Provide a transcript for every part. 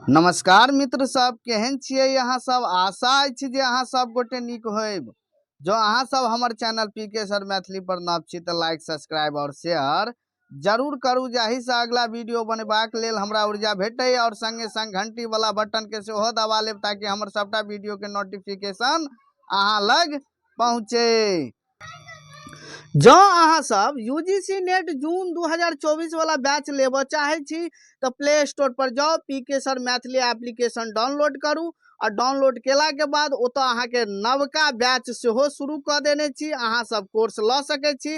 नमस्कार मित्र सब, केहन छियै अहाँ सब? आशा अछि जे अहाँ सब गोटे नीक होयब। जो अहाँ सब हमर चैनल पी के सर मैथिली पर नव छी तऽ लाइक, सब्सक्राइब और शेयर जरूर करू, जाहि से अगला वीडियो बनेबाक लेल हमरा ऊर्जा भेटै और संगे संग घंटी वाला बटन के सेहो दबा लेब ताकि हमर सबटा वीडियो के नोटिफिकेशन अहाँ लग पहुँचे। जँ अहाँ सब U G C NET June 2024 वाला बैच लेबऽ चाहै छी तऽ प्ले स्टोर पर जाउ, पी के सर मैथिली एप्लीकेशन डाउनलोड करू आ डाउनलोड केलाके बाद ओतऽ अहाँके नवका बैच सेहो शुरू कऽ देने छी। अहाँ सब कोर्स लऽ सकै छी।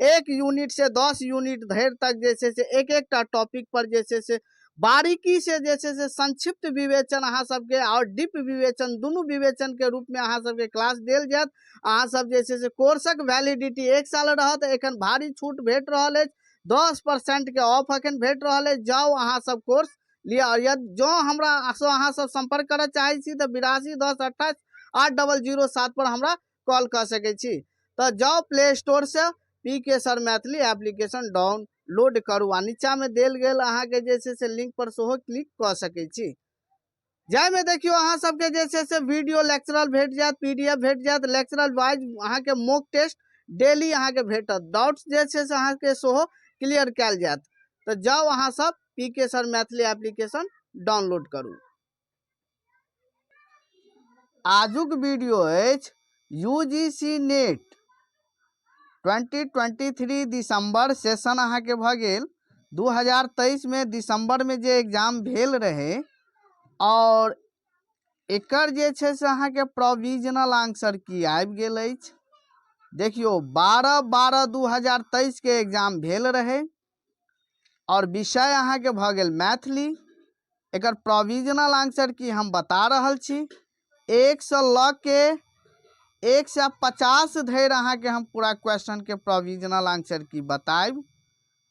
1 यूनिट से 10 यूनिट धरि तक जे छै से एक एकटा टॉपिक पर जे छै से बारीकी से जे छै से संक्षिप्त विवेचन अहाँ सबके और डीप विवेचन, दुनू विवेचन के रूप में अहाँ सबके क्लास देल जायत। अहाँ सब जे छै से कोर्सक वैलिडिटी 1 साल रहत। एखन भारी छूट भेट रहल अछि, 10% के ऑफ एखन भेट रहल अछि। जाउ अहाँ सब कोर्स लिअ। और यदि जँ हमरा सँ अहाँ सब संपर्क करऽ चाहै छी तऽ 82 10 28 आठ डबल जीरो सात पर हमरा कॉल कऽ सकै छी। तऽ जाउ प्ले स्टोर से पी के सर मैथिली एप्लीकेशन डाउनलोड करू आ नीचा में देल गेल अहाँके जे छै से लिंक पर सेहो क्लिक कऽ सकै छी। जाहिमे देखियौ अहाँ सबके जे छै से वीडियो लेक्चरल भेट जायत, पी डी एफ भेट जायत, लेक्चरल वाइज अहाँके मॉक टेस्ट डेली अहाँके भेटत, डाउट्स जे छै से अहाँके सेहो क्लियर कयल जायत। तऽ जाउ अहाँ सब पी के सर मैथिली एप्लीकेशन डाउनलोड करू। आजुक वीडियो अछि U G C NET 2023 दिसंबर सेशन अहाँके भऽ गेल। 2023 में दिसंबर में जे एग्जाम भेल रहे और एकर जे छै से अहाँके प्रोविजनल आंसर की आबि गेल अछि। देखियौ 12/12/2023 के एग्जाम भेल रहे और विषय अहाँके भऽ गेल मैथिली। एकर प्रोविजनल आंसर की हम बता रहल छी। 1 से लऽ के 150 धरि अहाँके हम पूरा क्वेश्चन के प्रोविजनल आंसर की बतायब।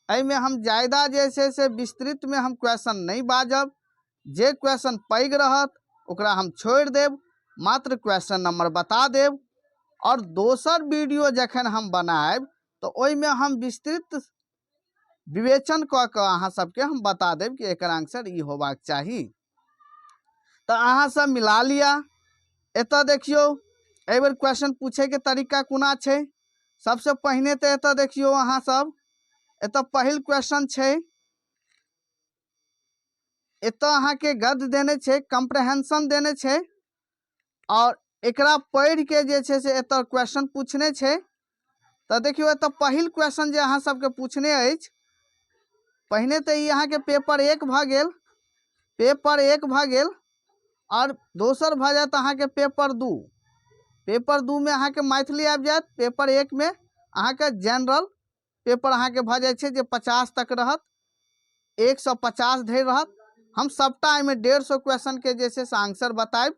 एहिमे हम ज्यादा जे छै से विस्तृत में हम क्वेश्चन नहीं बाजब। जे क्वेश्चन पैघ रहत ओकरा हम छोड़ि देब, मात्र क्वेश्चन नंबर बता देब। और दोसर वीडियो जखन हम बनायब तऽ ओहिमे हम विस्तृत विवेचन कऽ कऽ अहाँ सबके हम बता देब कि एकर आंसर ई होबाक चाही। तऽ अहाँ सब मिला लिअ। एतऽ देखियौ एहि बेर क्वेश्चन पूछैके तरीका कोना छै। सबसे पहिने तऽ एतऽ देखियौ अहाँ सब, एतऽ पहिल क्वेश्चन छै, एतऽ अहाँके गद्य देने छै, कम्प्रहेंशन देने छै और एकरा पढ़ि के जे छै से एतऽ क्वेश्चन पूछने छै। तऽ देखियौ एतऽ पहिल क्वेश्चन जे अहाँ सबके पूछने अछि, पहिने तऽ ई अहाँके पेपर 1 भऽ गेल, पेपर 1 भऽ गेल और दोसर भऽ जायत अहाँके पेपर 2। पेपर 2 में अहाँके मैथिली आबि जायत, पेपर 1 में अहाँके जनरल पेपर अहाँके भऽ जाइ छै जे 50 तक रहत, 150 धरि रहत। हम सबटा एहिमे 150 क्वेश्चन के जे छै से आंसर बतायब।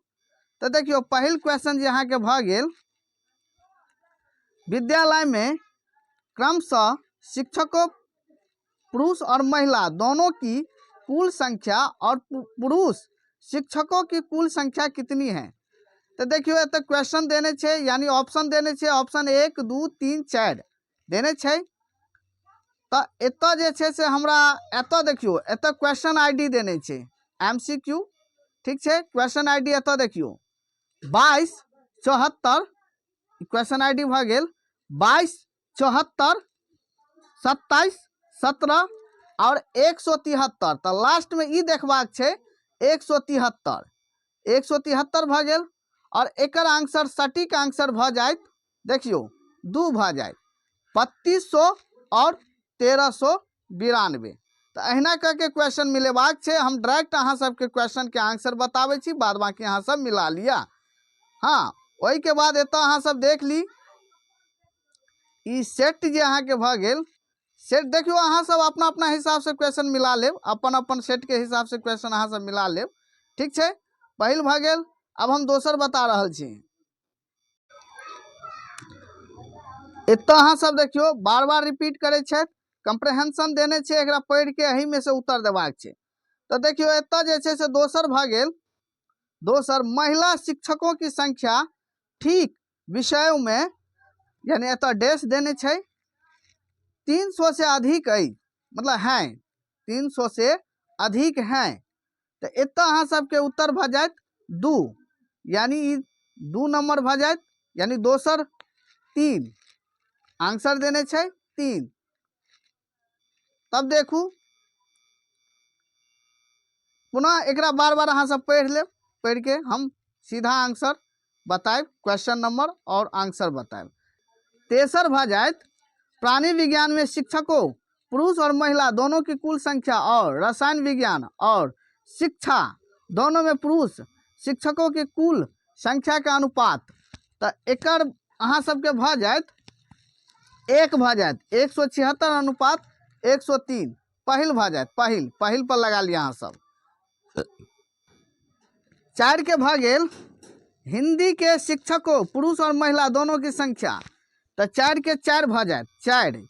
तऽ देखियौ पहिल क्वेश्चन जे अहाँके भऽ गेल, विद्यालय में क्रमशः शिक्षकों पुरुष और महिला दोनों की कुल संख्या और पुरुष शिक्षकों की कुल संख्या कितनी है। तो देखियो एतऽ क्वेश्चन देने छै, यानी ऑप्शन देने छै, ऑप्शन 1 2 3 4 देने छै। तऽ एतऽ जे छै से हमरा एतऽ देखियो एतऽ क्वेश्चन I D देने छै, एम सी क्यू, ठीक छै। क्वेश्चन I D एतऽ देखियो 22 74, क्वेश्चन I D भऽ गेल 22 74 27 17 और 173। तऽ लास्ट में ई देखबाक छै 173, 173 भऽ गेल और एकर आंसर सटीक आंसर भऽ जायत, देखियौ 2 भऽ जायत, 3200 और 1392। तऽ अहिना कऽ के क्वेश्चन मिलेबाक छै। हम डायरेक्ट अहाँ सबके क्वेश्चन के आंसर बताबै छी, बाद बाकी अहाँ सब मिला लिअ। हाँ, ओहिके बाद एतऽ अहाँ सब देख ली ई सेट जे अहाँके भऽ गेल, सेट देखियौ अहाँ सब अपना अपना हिसाब से क्वेश्चन मिला लेब, अपन अपन सेट के हिसाब से क्वेश्चन अहाँ सब मिला लेब, ठीक छै। पहिल भऽ गेल, अब हम दोसर बता रहल छी। एतऽ अहाँ सब देखियौ बार बार रिपीट करै छथि, कम्प्रहेंशन देने छै, एकरा पढ़ि के एहिमे से उत्तर देबाक छै। तऽ देखियौ एतऽ जे छै से दोसर भऽ गेल, दोसर महिला शिक्षकों की संख्या ठीक विषयों में, यानी एतऽ डैश देने छै, 300 से अधिक अइ, मतलब हैं, 300 से अधिक हैं। तऽ एतऽ अहाँ सबके उत्तर भऽ जायत 2, यानी ई 2 नंबर भऽ जायत, यानी दोसर 3 आंसर देने छै 3। तब देखू पुनः एकरा बार बार अहाँ सब पढ़ि लेब, पढ़ि के हम सीधा आंसर बतायब, क्वेश्चन नंबर और आंसर बतायब। तेसर भऽ जायत प्राणी विज्ञान में शिक्षकों पुरुष और महिला दोनों की कुल संख्या और रसायन विज्ञान और शिक्षा दोनों में पुरुष शिक्षकों की कुल संख्या के अनुपात। तो एकर अहाँ सबके भऽ जायत 1 भऽ जायत 176 अनुपात 103, पहिल भऽ जायत, पहिल पर लगा लिअ अहाँ सब। 4 के भऽ गेल हिंदी के शिक्षकों पुरुष और महिला दोनों की संख्या, तो 4 के 4 भऽ जायत,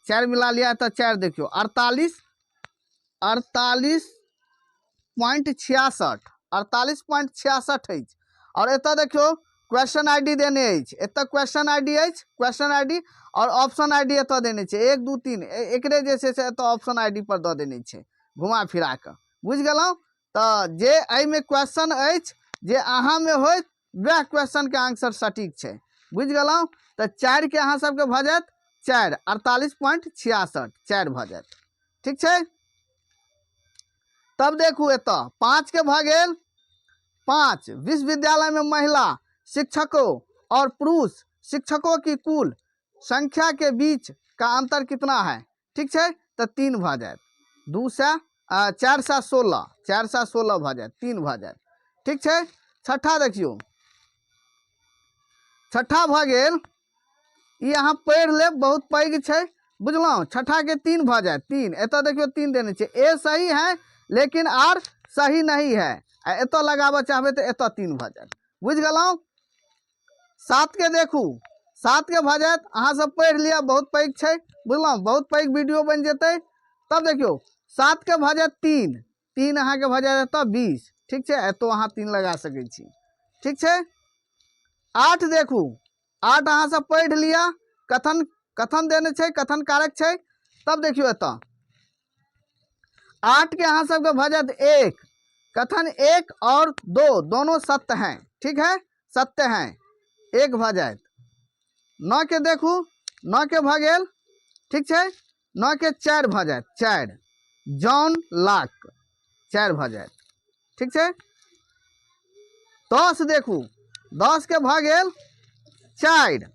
4 मिला लिया तो 4 देखियौ 48.66, 48.66 अछि। और एतऽ देखियौ क्वेश्चन I D देने अछि, एतऽ क्वेश्चन I D अछि, क्वेश्चन I D और ऑप्शन I D एतऽ देने छै 1 2 3, एकरे जे छै से एतऽ ऑप्शन I D पर दऽ देने छै घुमा फिरा कऽ, बुझि गेलहुँ। तऽ जे एहिमे क्वेश्चन अछि जे अहाँमे होइत वएह क्वेश्चनके आंसर सटीक छै, बुझि गेलहुँ। तऽ 4 के अहाँ सबके भऽ जायत 4, 48.66, 4 भऽ जायत, ठीक छै। तब देखू एतऽ 5 के भऽ गेल 5, विश्वविद्यालय में महिला शिक्षकों और पुरुष शिक्षकों की कुल संख्या के बीच का अंतर कितना है, ठीक छै। तऽ 3 भऽ जायत, दू सए, चारि सए सोलह, चारि सए सोलह भऽ जायत, 3 भऽ जायत, ठीक छै। छठा देखियौ, छठा भऽ गेल, ई अहाँ पढ़ि लेब, बहुत पैघ छै, बुझलहुँ। छठा के 3 भऽ जायत, 3, एतऽ देखियौ 3 देने छै, ए सही है लेकिन आर सही नहीं है, आ एतऽ लगाबऽ चाहबै तऽ एतऽ 3 भऽ जायत, बुझि गेलहुँ। 7 के देखू, 7 के भऽ जायत, अहाँ सब पढ़ि लिअ, बहुत पैघ छै, बुझलहुँ, बहुत पैघ वीडियो बनि जेतै। तब देखियौ 7 के भऽ जायत 3, 3 अहाँके भऽ जायत एतऽ 20, ठीक छै, एतौ अहाँ 3 लगा सकै छी, ठीक छै। 8 देखू, 8 अहाँ सब पढ़ि लिअ, कथन देने छै, कथन कारक छै। तब देखियौ एतऽ 8 के अहाँ सबके भऽ जायत 1, कथन 1 और 2 दोनों सत्य हैं, ठीक है, सत्य हैं, 1 भऽ जायत। 9 के देखू, 9 के भऽ गेल, ठीक छै, 9 के 4 भऽ जायत, 4, जॉन लाक, 4 भऽ जायत, ठीक छै। 10 देखू, 10 के भऽ गेल 4,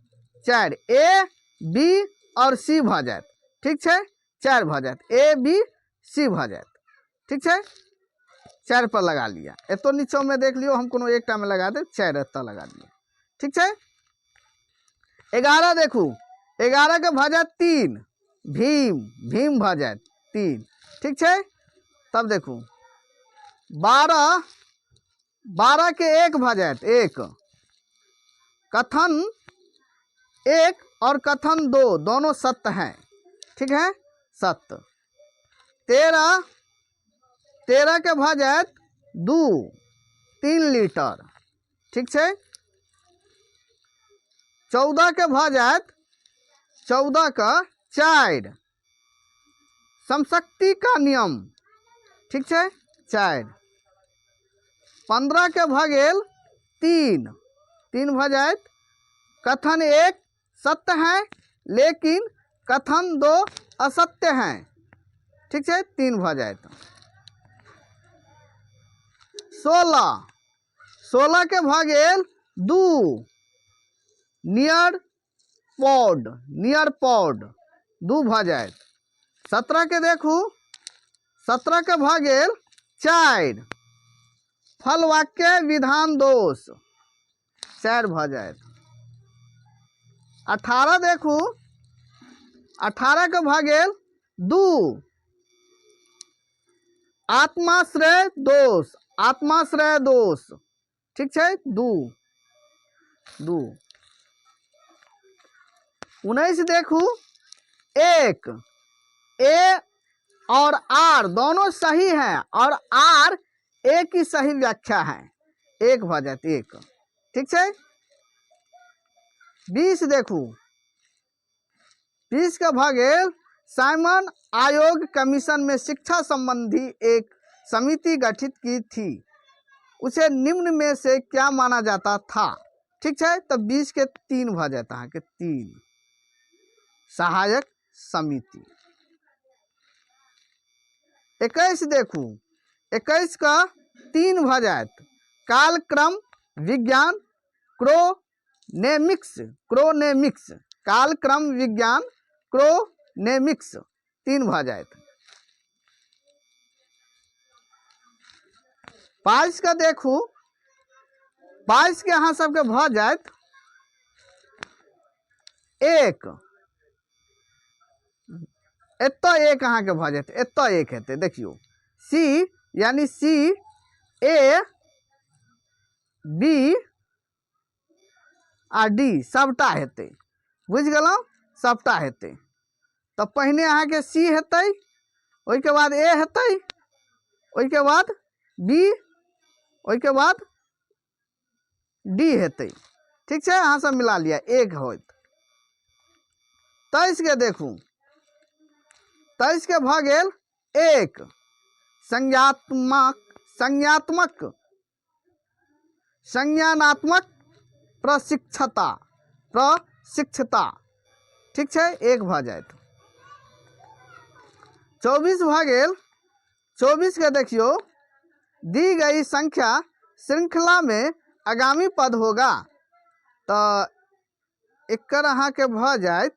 4, ए बी और सी भऽ जायत, ठीक छै, 4 भऽ जायत, ए बी सी भऽ जायत, ठीक छै। 4 पर लगा लिअ, एतौ नीचोमे देख लियौ, हम कोनो एकटामे लगा देब, 4 एतऽ लगा दियौ, ठीक छै। 11 देखू, 11 के भऽ जायत 3, भीम, भीम भऽ जायत 3, ठीक छै। तब देखू 12, 12 के 1 भऽ जायत, 1, कथन 1 और कथन 2 दोनों सत्य हैं, ठीक है, सत्य। 13, 13 के भऽ जायत 2, 3 लीटर, ठीक छै। 14 के भऽ जायत 14 के 4, समशक्ति का नियम, ठीक छै, 4। 15 के भऽ गेल 3, 3 भऽ जायत, कथन 1 सत्य है लेकिन कथन 2 असत्य है, ठीक छै, 3 भऽ जायत। 16, 16 के भऽ गेल 2, नियर पॉड, नियर पॉड 2 भऽ जायत। 17 के देखू, 17 के भऽ गेल 4, फलवाक्य विधान दोष, 4 भऽ जायत। 18 देखू, 18 के भऽ गेल 2, आत्माश्रय दोष, आत्माश्रय दोष, ठीक छै, 2, 2। 19 देखू, 1, ए और are दोनों सही हैं और आर ए की सही व्याख्या है, 1 भऽ जायत, 1, ठीक छै। 20 देखू, 20 के भऽ गेल साइमन आयोग कमीशन में शिक्षा संबंधी एक समिति गठित की थी, उसे निम्न में से क्या माना जाता था? ठीक छै, तऽ 20 के 3 भऽ जायत अहाँके 3, सहायक समिति। 21 देखू, 21 के 3 भऽ जायत, कालक्रम विज्ञान क्रोनेमिक्स, क्रोनेमिक्स, कालक्रम विज्ञान क्रोनेमिक्स, 3 भऽ जायत। 22 के देखू, 22 के अहाँ सबके भऽ जायत 1, एतऽ 1 अहाँके भऽ जायत, एतऽ 1 हेतै। देखियौ सी यानी सी ए बी आ डी सबटा हेतै, बुझि गेलहुँ, सबटा हेतै। तऽ पहिने अहाँके सी हेतै, ओहिके बाद ए हेतै, ओहिके बाद बी, ओहिके बाद डी हेतै। ठीक छै, अहाँ सब मिला लिअ, 1 होत। 23 के देखू, 23 के भऽ गेल 1, संज्ञात्मक, संज्ञानात्मक प्रशिक्षता, प्रशिक्षता। ठीक छै, 1 भऽ जायत। 24 भऽ गेल, 24 के देखियौ, दी गई संख्या श्रृंखला में आगामी पद होगा, तऽ एकर अहाँके भऽ जायत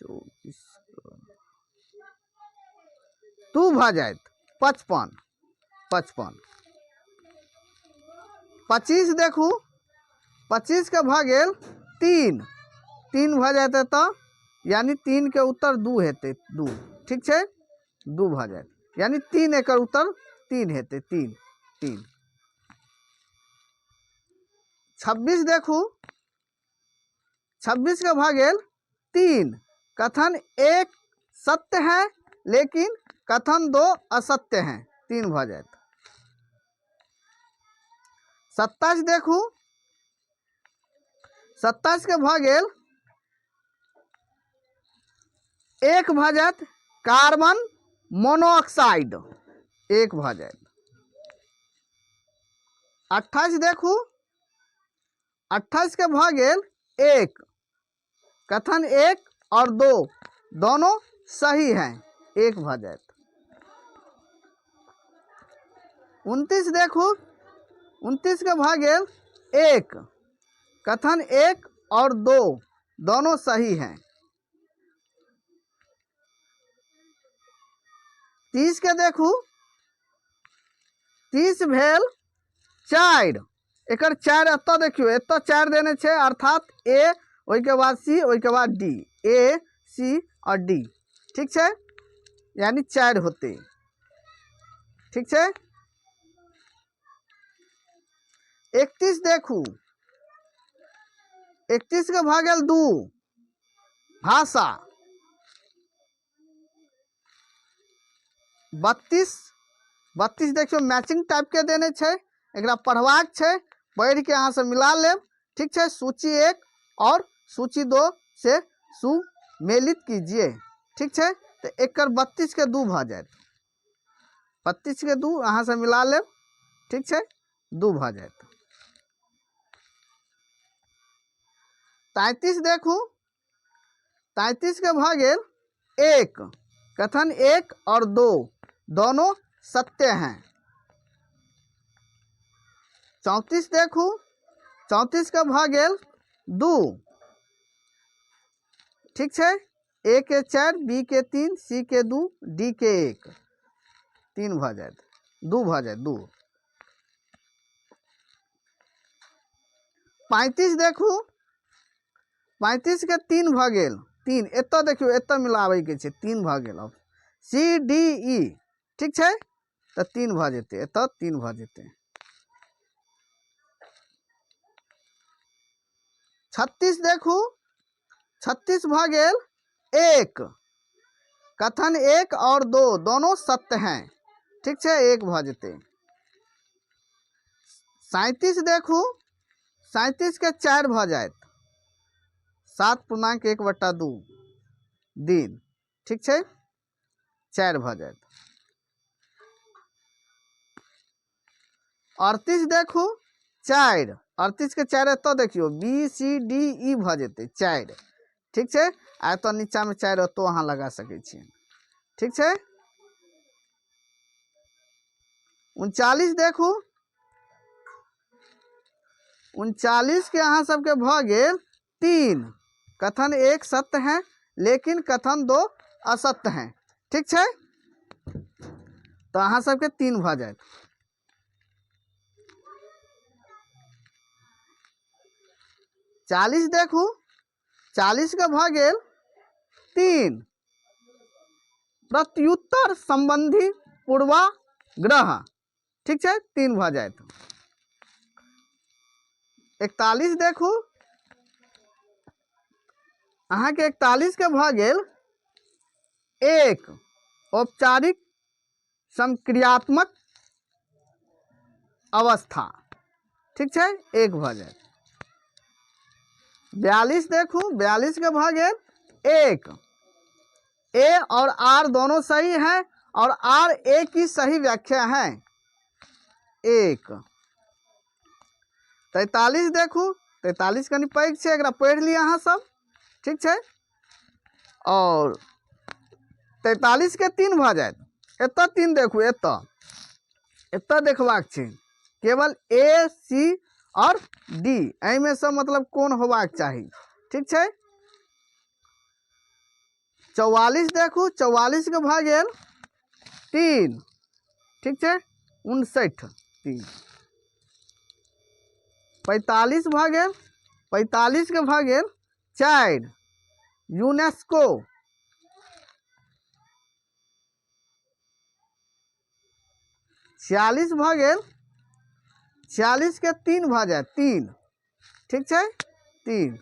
24 2 भऽ जायत 55, 55। 25 देखू, 25 के भऽ गेल 3, 3 भऽ जायत एतऽ, यानी 3 के उत्तर 2 हेतै, 2। ठीक छै, 2 भऽ जायत, यानी 3 एकर उत्तर 3 हेतै, 3, 3। 26 देखू, 26 के भऽ गेल 3, कथन 1 सत्य है लेकिन कथन 2 असत्य है, 3 भऽ जायत। 27 देखू, 27 के भऽ गेल 1 भऽ जायत, कार्बन मोनोऑक्साइड 1 भऽ जायत। 28 देखू, 28 के भऽ गेल 1, कथन 1 और 2 दोनों सही हैं, 1 भऽ जायत। 29 देखू, 29 के भऽ गेल 1, कथन 1 और 2 दोनों सही हैं। 30 के देखू, 30 भेल 4, एकर 4 एतऽ देखियौ, एतऽ 4 देने छै, अर्थात ए, ओहिके बाद सी, ओहिके बाद डी, ए सी और डी। ठीक छै, यानी 4 होतै। ठीक छै, 31 देखू, 31 के भऽ गेल 2, भाषा। 32, 32 देखियौ मैचिंग टाइप के देने छै, एकरा पढ़बाक छै, पढ़ि के अहाँ सब मिला लेब। ठीक छै, सूची 1 और सूची 2 से सुमेलित कीजिए। ठीक छै, तऽ एकर 32 के 2 भऽ जायत, 32 के 2 अहाँ सब मिला लेब। ठीक छै, 2 भऽ जायत। 33 देखू, 33 के भऽ गेल 1, कथन 1 और 2 दोनों सत्य हैं। 34 देखू, 34 के भऽ गेल 2। ठीक छै, ए के 4, बी के 3, सी के 2, डी के 1, 3 भऽ जायत, 2 भऽ जायत, 2। 35 देखू, 35 के 3 भऽ गेल 3, एतऽ देखियौ, एतऽ मिलाबैके छै, 3 भऽ गेल अब सी डी ई। ठीक छै, तऽ 3 भऽ जेतै, एतऽ 3 भऽ जेतै। 36 देखू, 36 भऽ गेल 1, कथन 1 और 2 दोनों सत्य हैं। ठीक छै, 1 भऽ जेतै। 37 देखू, 37 के 4 भऽ जायत, 7.1/2 दिन। ठीक छै, चारि भऽ जायत। 38 देखू, 4, 38 के 4 एतऽ देखियौ, बी सी डी ई भऽ जेतै 4। ठीक छै, आ एतऽ नीचाँमे 4 ओतौ अहाँ लगा सकै छियै। ठीक छै, 39 देखू, 39 के अहाँ सबके भऽ गेल 3। कथन 1 सत्य है लेकिन कथन 2 असत्य है। ठीक छै, तऽ अहाँ सबके 3 भऽ जायत। 40 देखू, 40 के भऽ गेल 3। प्रत्युत्तर संबंधी पूर्वाग्रह। ठीक छै, 3 भऽ जायत। 41 देखू, अहाँके 41 के भऽ गेल 1। औपचारिक समक्रियात्मक अवस्था। ठीक छै, 1 भऽ जायत। 42 देखू, 42 के भऽ गेल 1। ए और आर दोनों सही है और आर ए की सही व्याख्या है 1। 43 देखू, 43 कनि पैघ छै, एकरा पढ़ि लिअ अहाँ सब। ठीक छै, और 43 के 3 भऽ जायत। एतऽ 3 देखू, एतऽ देखबाक छै केवल ए सी और डी, एहिमे सँ मतलब कोन होबाक चाही। ठीक छै, 44 देखू, 44 के भऽ गेल 3। ठीक छै, 59 3। 45 भऽ गेल, 45 के भऽ गेल 4। यूनेस्को 46 भऽ गेल, 46 के 3 भऽ जायत 3। ठीक छै, 3।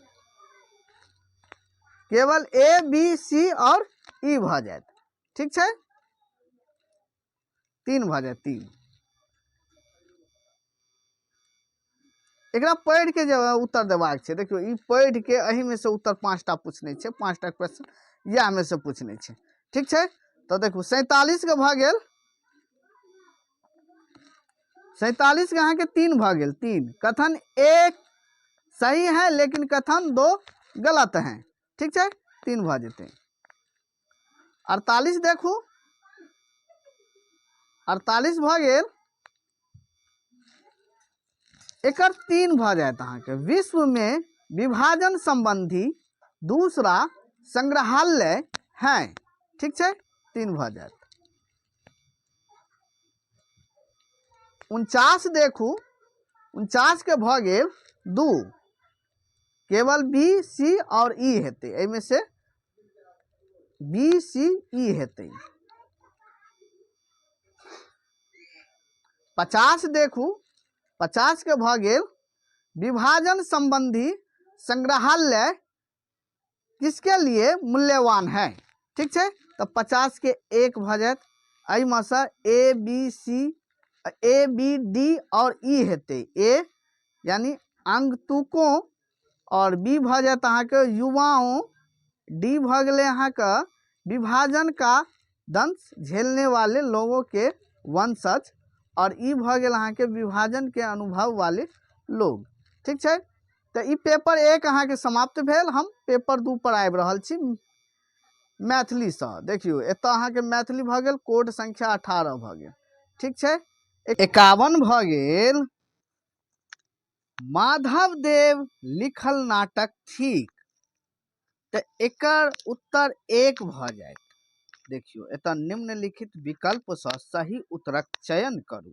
केवल ए बी सी और ई भऽ जायत। ठीक छै, 3 भऽ जायत 3। एकरा पढ़ि के जे उत्तर देबाक छै, देखियौ ई पढ़ि के एहिमे से उत्तर 5टा पूछने छै, 5टा क्वेश्चन इएह मे से पूछने छै। ठीक छै, तऽ देखू 47 के भऽ गेल, 47 के अहाँके 3 भऽ गेल 3। कथन 1 सही है लेकिन कथन 2 गलत है। ठीक छै, 3 भऽ जेतै। 48 देखू, 48 भऽ गेल, एकर 3 भऽ जायत अहाँके। विश्व में विभाजन संबंधी दूसरा संग्रहालय है। ठीक छै, 3 भऽ जायत। 49 देखू, 49 के भऽ गेल 2। केवल बी सी और ई हेतै, एहिमे से बी सी ई हेतै। 50 देखू, 50 के भऽ गेल विभाजन संबंधी संग्रहालय किसके लिए मूल्यवान है। ठीक छै, तऽ 50 के 1 भऽ जायत। एहिमे सँ A B C, A B D और ई हेतै। ए यानी आंगतुकों और बी भऽ जायत अहाँके युवाओं, डी भऽ गेलै अहाँके विभाजन का दंश झेलने वाले लोगों के वंशज और ई भऽ गेल अहाँके विभाजन के अनुभव वाले लोग। ठीक छै, तऽ ई पेपर 1 अहाँके समाप्त भेल। हम पेपर 2 पर आबि रहल छी मैथिलीसँ। देखियौ एतऽ अहाँके मैथिली भऽ गेल, कोड संख्या 18 भऽ गेल। ठीक छै, 51 भऽ गेल। माधव देव लिखल नाटक थिक, तऽ एकर उत्तर 1 भऽ जायत। देखियौ एतऽ निम्नलिखित विकल्पसँ सही उत्तरक चयन करू,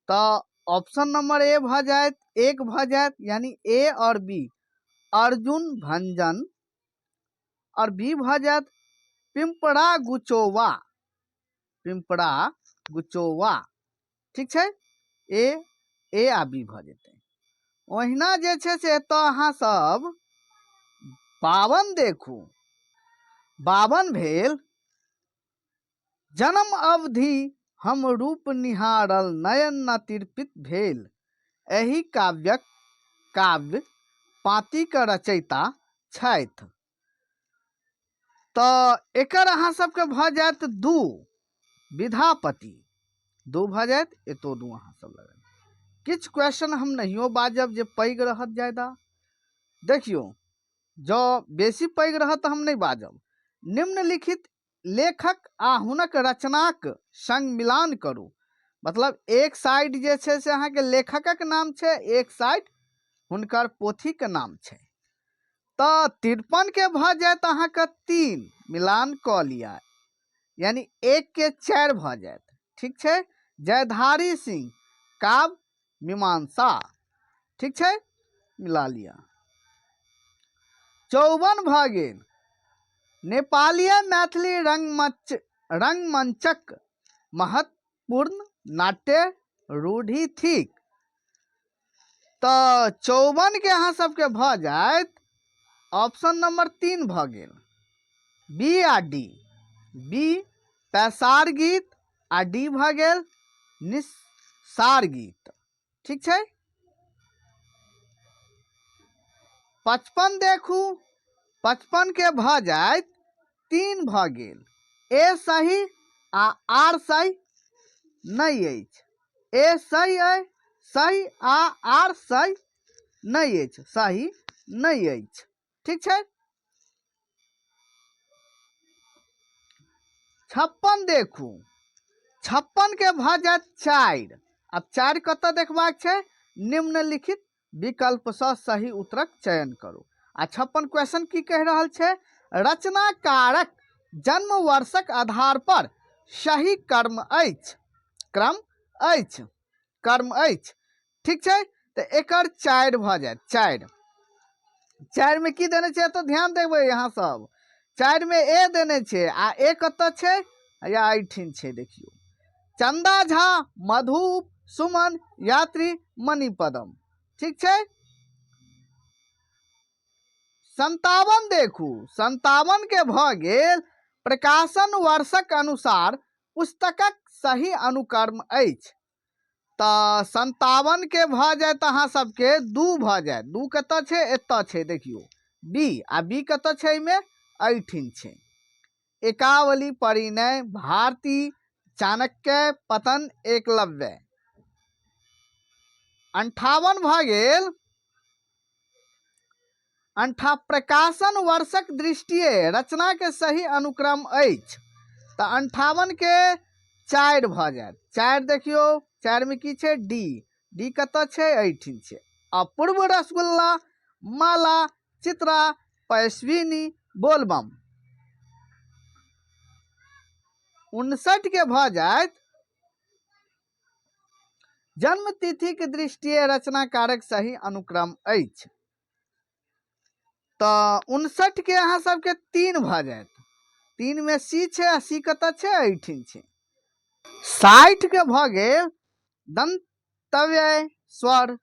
तऽ ऑप्शन नंबर ए भऽ जायत, 1 भऽ जायत, यानी ए और बी अर्जुन भंजन, और बी भऽ जायत पिंपरा गुचोवा, पिंपरा गुचोवा। ठीक छै, ए ए आ बी भऽ जेतै। ओहिना जे छै से एतऽ अहाँ सब 52 देखू, 52 भेल जन्म अवधि हम रूप निहारल नयन न तिरपित भेल। एहि काव्यक काव्य पाँतिक रचयिता छथि। तऽ एकर अहाँ सबके भऽ जायत 2, विधापति 2 भऽ जायत, एतो 2 अहाँ सब लगल। किछु क्वेश्चन हम नहियो बाजब जे पैघ रहत ज्यादा, देखियौ जँ बेसी पैघ रहत तऽ हम नहि बाजब। निम्नलिखित लेखक आ हुनक रचनाक संग मिलान करू, मतलब एक साइड जे छै से अहाँके लेखकक नाम छै, एक साइड हुनकर पोथीके नाम छै। तऽ 53 के भऽ जायत अहाँके 3, मिलान कऽ लिअ, यानी 1 के 4 भऽ जायत। ठीक छै, जयधारी सिंह काव्य मीमांसा, ठीक छै, मिला लिअ। 54 भऽ गेल। नेपालीय मैथिली रंगमंचक महत्वपूर्ण नाट्य रूढ़ि थिक। तऽ 54 के अहाँ सबके भऽ जायत ऑप्शन नंबर 3 भऽ गेल, बी आ डी। बी पैसार गीत आ डी भऽ गेल निस्सार गीत। ठीक छै, 55 देखू, 55 के भऽ जायत 3 भऽ गेल, ए सही आ आर सही नहि अछि, ए सही अइ सही आ आर सही नहि अछि, सही नहि अछि। ठीक छै, 56 देखू, 56 के भऽ जायत 4। आब 4 कतऽ देखबाक छै? निम्नलिखित विकल्पसँ सही उत्तरक चयन करू। आ 56 क्वेश्चन की कहि रहल छै? रचनाकारक जन्म वर्षक आधार पर सही कर्म अछि, क्रम अछि, कर्म अछि। ठीक छै, तऽ एकर 4 भऽ जायत। 4, 4 में की देने छै? तऽ ध्यान देबै अहाँ सब, 4 में ए देने छै आ ए कतऽ छै? या एहिठिन छै। देखियौ, चंदा झा, मधु, सुमन, यात्री, मणिपदम। ठीक छै, 57 देखू, 57 के भऽ गेल प्रकाशन वर्षक अनुसार पुस्तकक सही अनुक्रम अछि। तऽ 57 के भऽ जायत अहाँ सबके 2 भऽ जायत। 2 कतऽ छै? एतऽ छै, देखियौ बी, आ बी कतऽ छै? एहिमे एहिठिन छै। एकावली परिणय, भारती, चाणक्य, पतन, एकलव्य। 58 भऽ गेल। अंठा प्रकाशन वर्षक दृष्टिए रचना के सही अनुक्रम अछि। तऽ 58 के 4 भऽ जायत। 4 देखियौ, 4 में की छै? डी। डी कतऽ छै? एहिठिन छै। अपूर्व रसगुल्ला, माला, चित्रा, पयस्विनी, बोलबम। 59 के भऽ जायत जन्म तिथि के दृष्टिए रचनाकारक सही अनुक्रम अछि। तऽ 59 के अहाँ सबके 3 भऽ जायत। 3 में सी छै आ सी कतऽ छै? एहिठिन छै। 60 के भऽ गेल दन्तव्य स्वर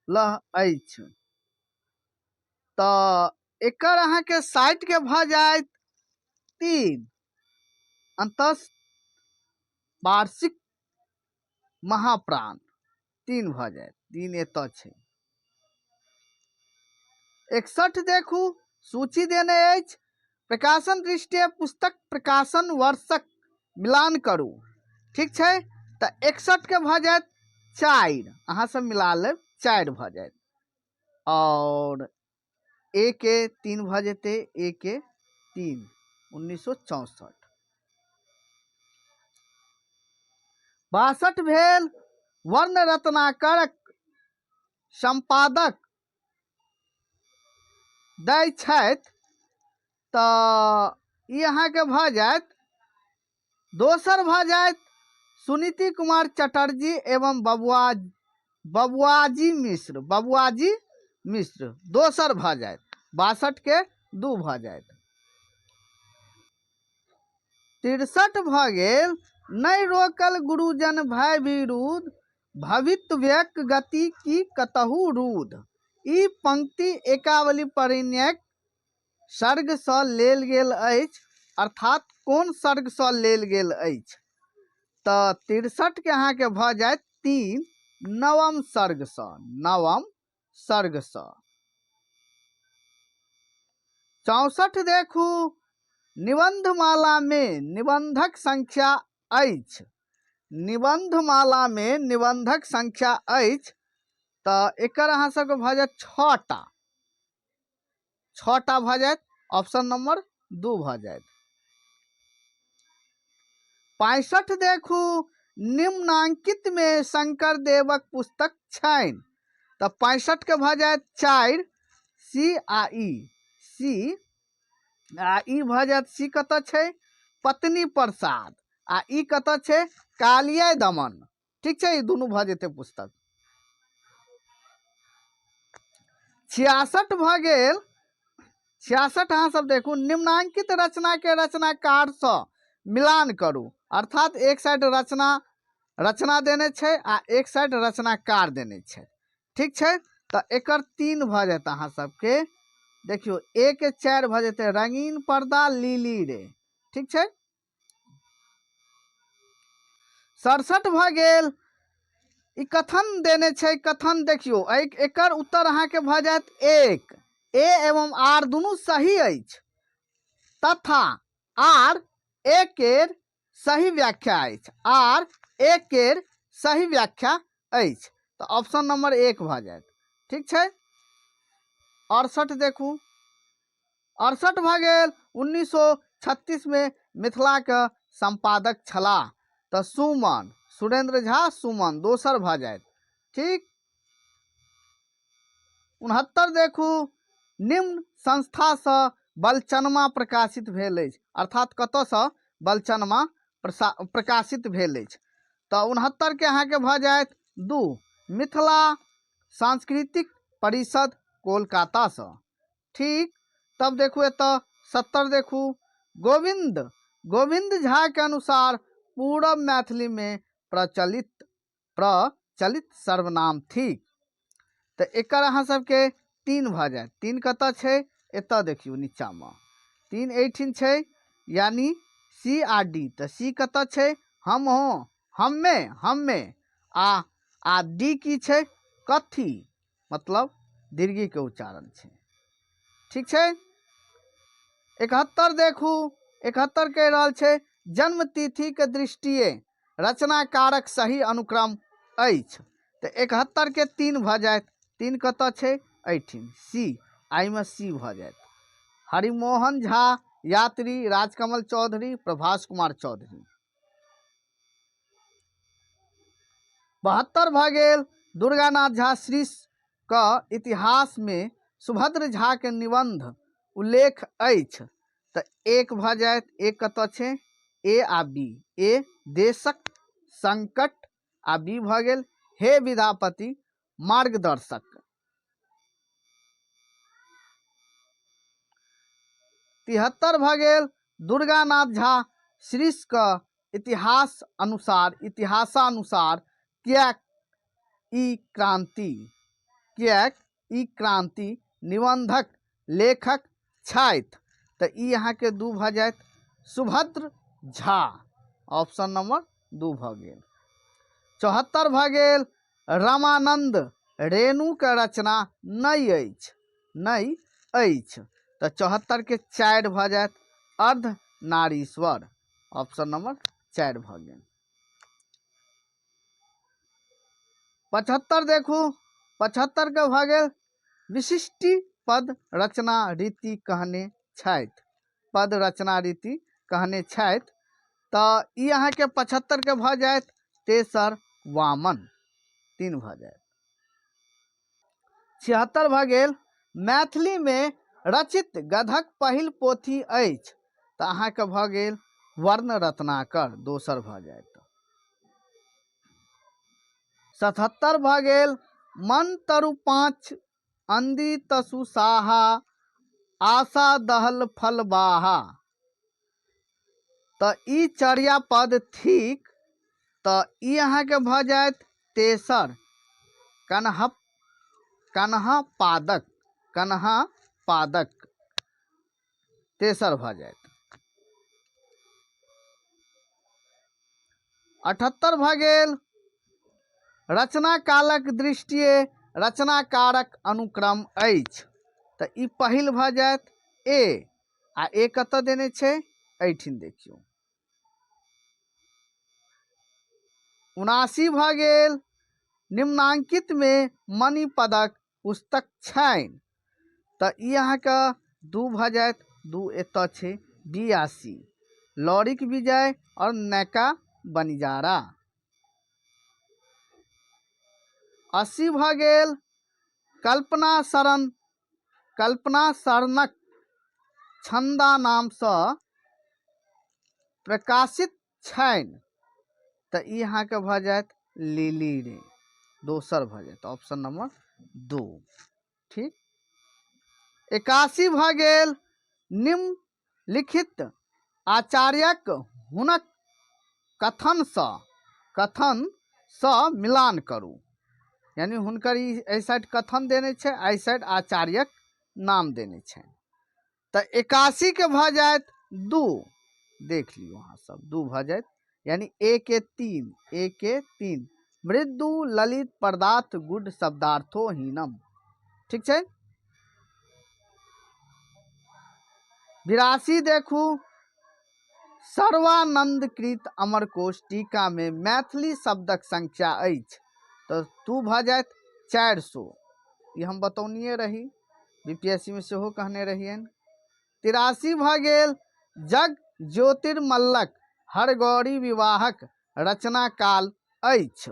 लह अछि। तऽ एकर अहाँके 60 के भऽ जायत 3, अंतस वार्षिक महाप्राण 3 भऽ जायत, 3 एतऽ छै। 61 देखू, सूची देने अछि, प्रकाशन दृष्टिए पुस्तक प्रकाशन वर्षक मिलान करू। ठीक छै, तऽ 61 के भऽ जायत 4, अहाँ सब मिला लेब, 4 भऽ जायत। और ए के 3 भऽ जेतै, ए के 3, 1964। 62 भेल वर्ण रत्नाकरक सम्पादक दै छथि। तऽ ई अहाँके भऽ जायत दोसर भऽ जायत सुनीति कुमार चटर्जी एवं बबुआजी मिश्र, बबुआजी मिश्र दोसर भऽ जायत। 62 के 2 भऽ जायत। 63 भऽ गेल नहि रोकल गुरुजन भय विरुद्ध भवितव्यक गति की कतहु रुद्ध। ई पंक्ति एकावली परिणयक सर्गसँ लेल गेल अछि, अर्थात कोन सर्गसँ लेल गेल अछि? तऽ 63 के अहाँके भऽ जायत 3, नवम सर्गसँ, नवम सर्गसँ। 64 देखू, निबंधमालामे निबंधक संख्या अछि। निबंधमालामे निबंधक संख्या अछि तऽ एकर अहाँ सबके भऽ जायत 6टा, 6टा भऽ जायत, ऑप्शन नंबर 2 भऽ जायत। 65 देखू, निम्नांकित मे शंकर देवक पुस्तक छनि तऽ 65 के भऽ जायत 4, सी आ ई, सी आ ई भऽ जायत। सी कतऽ छै? पत्नी प्रसाद, आ ई कतऽ छै? कालिया दमन। ठीक छै, ई दुनू भऽ जेतै पुस्तक। 66 भऽ गेल। 66 अहाँ सब देखू, निम्नांकित रचना के रचनाकार सँ मिलान करू, अर्थात एक साइड रचना रचना देने छै आ एक साइड रचनाकार देने छै। ठीक छै, तऽ एकर 3 भऽ जायत अहाँ सबके। देखियौ, ए के 4 भऽ जेतै, रंगीन पर्दा लीली रे। ठीक छै, 67 भऽ गेल। ई कथन देने छै, कथन देखियौ, एकर उत्तर अहाँके भऽ जायत 1, ए एवं आर दुनू सही अछि तथा आर ए केर सही व्याख्या अछि, आर ए केर सही व्याख्या अछि, तऽ ऑप्शन नंबर 1 भऽ जायत। ठीक छै, 68 देखू, 68 भऽ गेल। 1936 में मिथिलाके संपादक छलाह तऽ सुमन, सुरेंद्र झा सुमन दोसर भऽ जायत। ठीक, 69 देखू, निम्न संस्थासँ बलचनमा प्रकाशित भेल अछि, अर्थात कतऽसँ बलचनमा प्रकाशित भेल अछि तऽ 69 के अहाँके भऽ जायत 2, मिथिला सांस्कृतिक परिषद कोलकातासँ। ठीक, तब देखू एतऽ 70 देखू, गोविंद झा के अनुसार पूरब मैथिली में प्रचलित सर्वनाम थिक, तऽ एकर अहाँ सबके 3 भऽ जायत। 3 कतऽ छै? एतऽ देखियौ नीचाँमे 3 एहिठिन छै, यानी सी आ डी, तऽ सी कतऽ छै? हम हो, हम्मे, हम्मे, आ डी की छै? कथी, मतलब दीर्घी के उच्चारण छै। ठीक छै, 71 देखू, 71 कहि रहल छै जन्मतिथि के दृष्टिए रचनाकारक सही अनुक्रम अछि, तऽ 71 के 3 भऽ जायत। 3 कतऽ छै? एहिठिन सी, एहिमे सी भऽ जायत। हरिमोहन झा यात्री, राजकमल चौधरी, प्रभास कुमार चौधरी। 72 भऽ गेल। दुर्गानाथ झा श्रीश क इतिहास में सुभद्र झा के निबंध उल्लेख अछि, तऽ 1 भऽ जायत। 1 कतऽ छै? ए आ बी, ए देशक संकट आ बी भऽ गेल हे विद्यापति मार्गदर्शक। 73 भऽ गेल। दुर्गानाथ झा श्रीश क इतिहास अनुसार, इतिहासानुसार किएक ई क्रांति, किएक ई क्रांति निबंधक लेखक छथि, तऽ ई अहाँके 2 भऽ जायत, सुभद्र झा, ऑप्शन नंबर 2 भऽ गेल। 74 भऽ गेल। रामानंद रेणुके रचना नहि अछि, नहि अछि, तऽ 74 के 4 भऽ जायत, अर्ध नारीश्वर, ऑप्शन नंबर 4 भऽ गेल। 75 देखू, 75 के भऽ गेल विशिष्टि पद रचना रीति कहने छथि, पद रचना रीति कहने छथि, तऽ ई अहाँके 75 के भऽ जायत तेसर वामन, 3 भऽ जायत। 76 भऽ गेल। मैथिलीमे रचित गधक पहिल पोथी अछि, तऽ अहाँके भऽ गेल वर्ण रत्नाकर, दोसर भऽ जायत। 77 भऽ गेल। मन तरु पाँच अंदी तसु साहा आशा दहल फल बाहा, तऽ ई चर्या पद थिक, तऽ ई अहाँके भऽ जायत तेसर कन्हा, कन्हा पादक, कन्हा पादक तेसर भऽ जायत। 78 भऽ गेल। रचना कालक दृष्टिए रचनाकारक अनुक्रम अछि, तऽ ई पहिल भऽ जायत ए, आ ए कतऽ देने छै? एहिठिन देखियौ। 79 भऽ गेल। निम्नांकितमे मणिपदक पुस्तक छनि, तऽ ई अहाँके 2 भऽ जायत, 2 एतऽ छै, बी आ सी, लौरिक विजय आओर नैका बनिजारा। 80 भऽ गेल। कल्पना शरण, कल्पना शरणक छन्दा नामसँ प्रकाशित छनि, तऽ ई अहाँके भऽ जायत लिली रे, दोसर भऽ जायत, ऑप्शन नंबर 2। ठीक, 81 भऽ गेल। निम्नलिखित आचार्यक हुनक कथनसँ मिलान करू, यानी हुनकर ई एहि साइड कथन देने छै, एहि साइड आचार्यक नाम देने छै। तऽ 81 के भऽ जायत 2, देख लियौ अहाँ सब, 2 भऽ जायत, यानी ए के 3, ए के 3, मृदु ललित पदार्थ गुड शब्दार्थो हीनम। ठीक छै, 82 देखू। सर्वानंद कृत अमरकोश टीका में मैथिली शब्दक संख्या अछि, तऽ 2 भऽ जायत 400, ई हम बतौनिए रही, बीपीएससी में सेहो कहने रहियनि। 83 भऽ गेल। जग ज्योतिर्मल्लक हरगौरी विवाहक रचना काल अछि,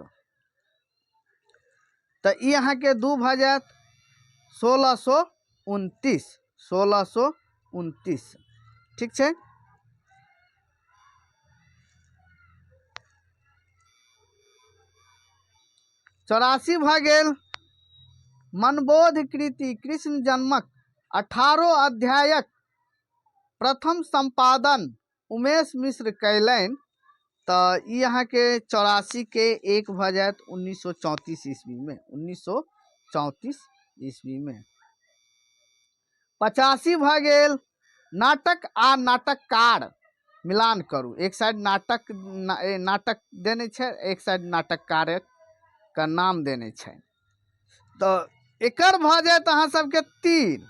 तऽ ई अहाँके 2 भऽ जायत 1629, 1629। ठीक छै, 84 भऽ गेल। मनबोध कृति कृष्ण जन्मक 18 अध्यायक प्रथम संपादन उमेश मिश्र कयलनि, तऽ ई अहाँके 84 के 1 भऽ जायत 1934 ईस्वी में, 1934 ईस्वी में। 85 भऽ गेल। नाटक आ नाटककार मिलान करू, एक साइड नाटक नाटक देने छै, एक साइड नाटककारक के नाम देने छै, तऽ एकर भऽ जायत अहाँ सबके 3,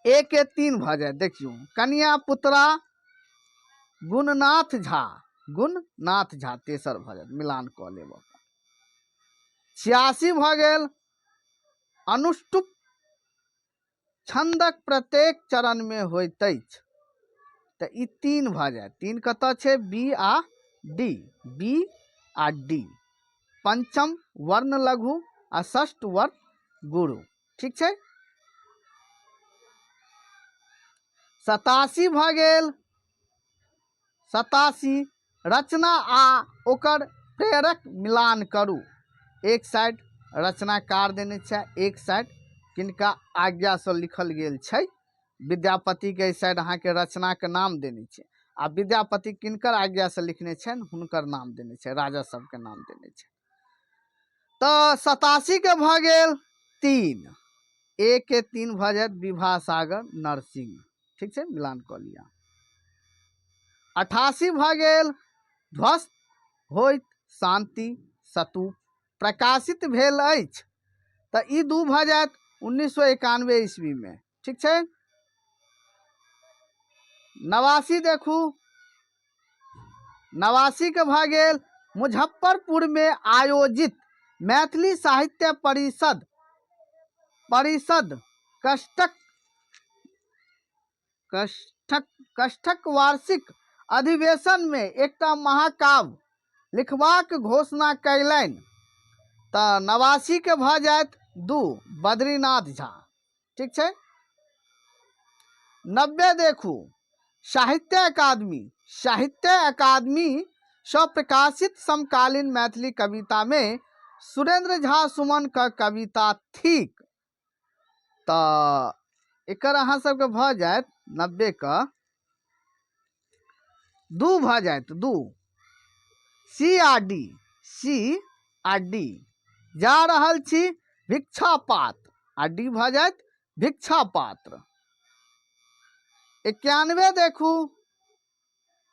ए के 3 भऽ जायत। देखियौ, कनिया पुतरा गुणनाथ झा, गुणनाथ झा तेसर भऽ जायत, मिलान कऽ लेब। 86 भऽ गेल। अनुष्टुप छंदक प्रत्येक चरण में होइत अछि, तऽ ई 3 भऽ जायत। 3 कतऽ छै? बी आ डी, बी आ डी, पंचम वर्ण लघु आ षष्ठ वर्ण गुरु। ठीक छै, 87 भऽ गेल। 87 रचना आ ओकर प्रेरक मिलान करू, एक साइड रचनाकार देने छै, एक साइड किनका आज्ञासँ लिखल गेल छै। विद्यापतिके एहि साइड अहाँके रचनाके नाम देने छै, आ विद्यापति किनकर आज्ञासँ लिखने छनि हुनकर नाम देने छै, राजा सबके नाम देने छै। तऽ 87 के भऽ गेल 3, ए के 3 भऽ जायत विभा सागर नरसिंह। ठीक छै, मिलान कऽ लिअ। 88 भऽ गेल। ध्वस्त होइत शांति स्तूप प्रकाशित भेल अछि, तऽ ई 2 भऽ जायत 1991 ईस्वी में। ठीक छै, 89 देखू, 89 के भऽ गेल। मुजफ्फरपुर में आयोजित मैथिली साहित्य परिषद कष्टक कष्टक कष्टक वार्षिक अधिवेशन में एकटा महाकाव्य लिखबाक घोषणा कयलनि, तऽ 89 के भऽ जायत 2, बद्रीनाथ झा। ठीक छै, 90 देखू। साहित्य अकादमी, साहित्य अकादमी सँ प्रकाशित समकालीन मैथिली कविता में सुरेंद्र झा सुमन का कविता थिक, तऽ एकर अहाँ सबके भऽ जायत 90 के 2 भऽ जायत 2, सी आ डी, सी आ डी। जा रहल छी भिक्षा पात्र, आ डी भऽ जायत भिक्षा पात्र। 91 देखू,